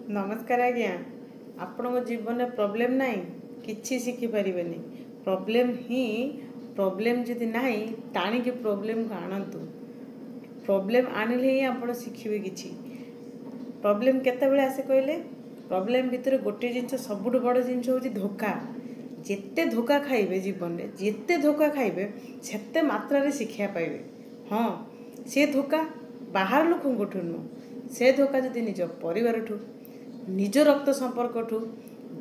ନମସ୍କାର ଆଜ୍ଞା। ଆପଣଙ୍କ ଜୀବନରେ ପ୍ରୋବ୍ଲେମ୍ ନାହିଁ, କିଛି ଶିଖିପାରିବେନି। ପ୍ରୋବ୍ଲେମ୍ ହିଁ, ପ୍ରୋବ୍ଲେମ୍ ଯଦି ନାହିଁ, ଟାଣିକି ପ୍ରୋବ୍ଲେମ୍କୁ ଆଣନ୍ତୁ। ପ୍ରୋବ୍ଲେମ୍ ଆଣିଲେ ହିଁ ଆପଣ ଶିଖିବେ କିଛି। ପ୍ରୋବ୍ଲେମ୍ କେତେବେଳେ ଆସେ କହିଲେ? ପ୍ରୋବ୍ଲେମ୍ ଭିତରେ ଗୋଟିଏ ଜିନିଷ, ସବୁଠୁ ବଡ଼ ଜିନିଷ ହେଉଛି ଧୋକା। ଯେତେ ଧୋକା ଖାଇବେ ଜୀବନରେ, ଯେତେ ଧୋକା ଖାଇବେ, ସେତେ ମାତ୍ରାରେ ଶିକ୍ଷା ପାଇବେ। ହଁ, ସେ ଧୋକା ବାହାର ଲୋକଙ୍କଠୁ ନୁହଁ, ସେ ଧୋକା ଯଦି ନିଜ ପରିବାରଠୁ, ନିଜ ରକ୍ତ ସମ୍ପର୍କଠୁ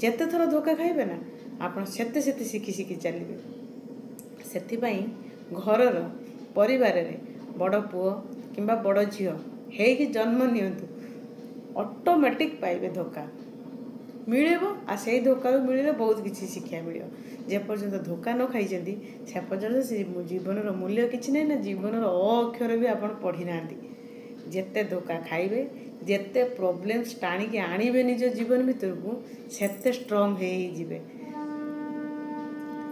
ଯେତେ ଥର ଧୋକା ଖାଇବେ ନା, ଆପଣ ସେତେ ସେତେ ଶିଖି ଶିଖି ଚାଲିବେ। ସେଥିପାଇଁ ଘରର ପରିବାରରେ ବଡ଼ ପୁଅ କିମ୍ବା ବଡ଼ ଝିଅ ହେଇକି ଜନ୍ମ ନିଅନ୍ତୁ, ଅଟୋମେଟିକ୍ ପାଇବେ, ଧୋକା ମିଳିବ। ଆଉ ସେଇ ଧୋକାରୁ ମିଳିଲେ ବହୁତ କିଛି ଶିକ୍ଷା ମିଳିବ। ଯେପର୍ଯ୍ୟନ୍ତ ଧୋକା ନ ଖାଇଛନ୍ତି, ସେ ପର୍ଯ୍ୟନ୍ତ ସେ ଜୀବନର ମୂଲ୍ୟ କିଛି ନାହିଁ ନା ଜୀବନର ଅ ଅକ୍ଷର ବି ଆପଣ ପଢ଼ିନାହାନ୍ତି। ଯେତେ ଧୋକା ଖାଇବେ, ଯେତେ ପ୍ରୋବ୍ଲେମ୍ସ ଟାଣିକି ଆଣିବେ ନିଜ ଜୀବନ ଭିତରକୁ, ସେତେ ଷ୍ଟ୍ରଙ୍ଗ ହେଇଯିବେ।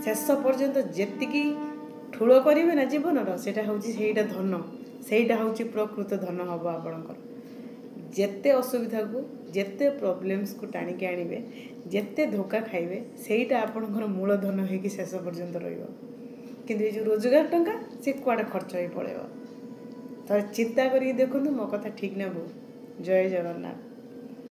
ଶେଷ ପର୍ଯ୍ୟନ୍ତ ଯେତିକି ଠୁଳ କରିବେ ନା ଜୀବନର, ସେଇଟା ହେଉଛି, ସେଇଟା ଧନ, ସେଇଟା ହେଉଛି ପ୍ରକୃତ ଧନ ହେବ ଆପଣଙ୍କର। ଯେତେ ଅସୁବିଧାକୁ, ଯେତେ ପ୍ରୋବ୍ଲେମ୍ସକୁ ଟାଣିକି ଆଣିବେ, ଯେତେ ଧୋକା ଖାଇବେ, ସେଇଟା ଆପଣଙ୍କର ମୂଳ ଧନ ହେଇକି ଶେଷ ପର୍ଯ୍ୟନ୍ତ ରହିବ। କିନ୍ତୁ ଏଇ ଯେଉଁ ରୋଜଗାର ଟଙ୍କା, ସେ କୁଆଡ଼େ ଖର୍ଚ୍ଚ ହେଇ ପଳେଇବ। ଥରେ ଚିନ୍ତା କରିକି ଦେଖନ୍ତୁ, ମୋ କଥା ଠିକ୍ ନା ଭୁଲ? ଜୟ ଜଗନ୍ନାଥ।